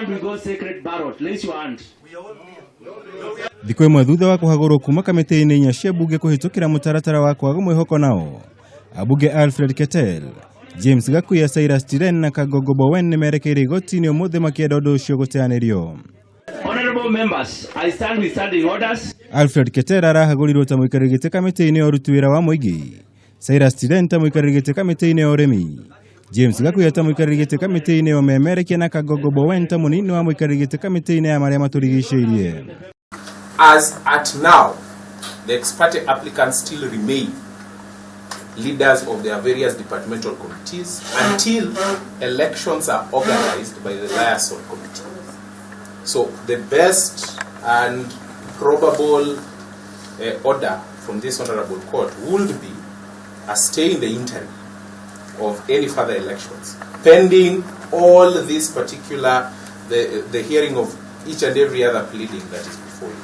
stand with those sacred ballot? Raise your hand. Thikũ ĩmwe thutha wa kũhagũrwo kuma kamĩtĩ-inĩ inya cia mbunge kũhĩtũkĩra mũtaratara wa kwaga mwĩhoko nao ambunge Alfred Keter, James Gakuya, Cyrus Tiren na Kangogo Bowen nĩ merekeire igoti-inĩ ũmũthĩ makĩenda ũndũ ũcio gũteanĩrio. Honorable members, I stand with standing orders. Alfred Keter arahagũrirwo ta mũikarĩri gĩtĩ kamĩtĩ-inĩ ya ũruti wĩra wa mũingĩ, Cyrus Tiren ta mũikarĩri gĩtĩ kamĩtĩ-inĩ ya ũrĩmi, James Gakuya ta mũikarĩri gĩtĩ kamĩtĩ-inĩ ya ũmemerekia na Kangogo Bowen ta mũnini wa mũikarĩri gĩtĩ kamĩtĩ-inĩ ya marĩa matũrigicĩirie. As at now, the ex parte applicants still remain leaders of their various departmental committees until elections are organized by the liaison committee. So the best and probable order from this honorable court would be a stay in the interim of any further elections, pending all this particular, the hearing of each and every other pleading that is before you.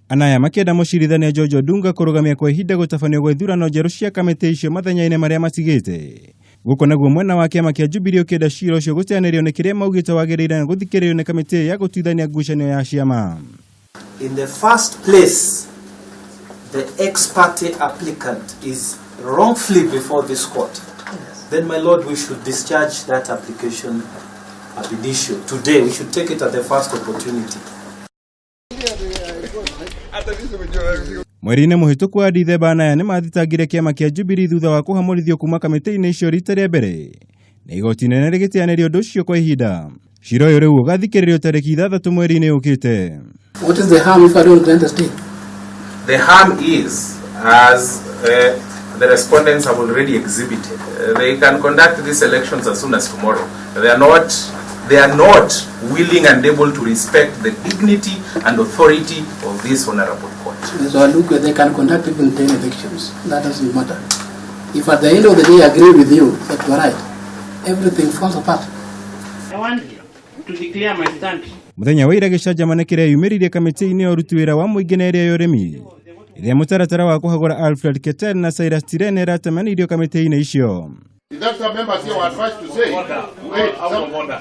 Anaya makĩenda mũcirithania George Odunga kũrũgamia kwa ihinda gũtabanio gwa ithurano njerũ cia kamĩtĩ icio mathenya-inĩ marĩa matigĩte. Gũkũ naguo mwena wa kĩama kĩa Jubilee ũkĩenda cira ũcio gũteanĩrio nĩ kĩrĩa maugĩte wagĩrĩire na gũthikĩrĩrio nĩ kamĩtĩ ya gũtuithania ngucanio ya ciama. In the first place, the ex parte applicant is wrongfully before this court. Then, my lord, we should discharge that application ab initio today. We should take it at the first opportunity. Mweri-inĩ mũhĩtũku wa Dithemba anaya nĩ mathitangire kĩama kĩa Jubilee thutha wa kũhamũrithio kuma kamĩtĩ-inĩ icio rita rĩa mbere na igoti inene rĩgĩteanĩria ũndũ ũcio kwa ihinda. Cira ũyũ rĩu ũgathikĩrĩrio tarĩki 6 mweri-inĩ ũkĩte. What is the harm if I don't grant the stay? The harm is, as the respondents have already exhibited, they can conduct these elections as soon as tomorrow. They are not willing and able to respect the dignity and authority of this honorable court. So look, they can conduct even 10 elections. That doesn't matter. If at the end of the day I agree with you that you are right, everything falls apart. I want to declare my stand. Mũthenya wa ira gĩcanjama nĩ kĩreyumĩririe kamĩtĩ-inĩ ya ũruti wĩra wa mũingĩ na ĩrĩa ya ũrĩmi ĩrĩa mũtaratara wa kũhagũra Alfred Keter na Cyrus Tiren ĩratemanĩirio kamĩtĩ-inĩ icio. That some members here were advised to say, wait,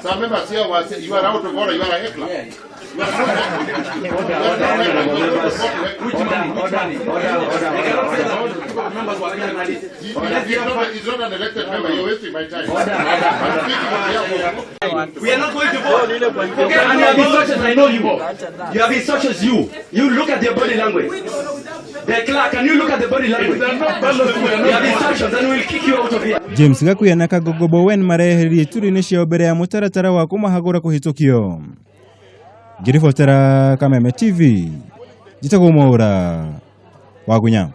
some members here were saying, you are out of order, you are a heckler. You are not, Order, order, honorable members. Order, order, order, order, order, order. He's not an elected member, you're wasting my time. Order, order, I'm speaking on behalf of We are not going to vote. Okay, and you have instructions, I know you. You have instructions, you. You look at their body language. The clerk, can you look at the body language? You have instructions and we'll kick you out of here. James Gakuya na Kangogo Bowen mareheririe ituri-inĩ ciao mbere ya mũtaratara wa kũmahagũra kũhĩtũkio. Ngĩribotera Kameme TV, njĩtagwo Mwaũra Wagunya.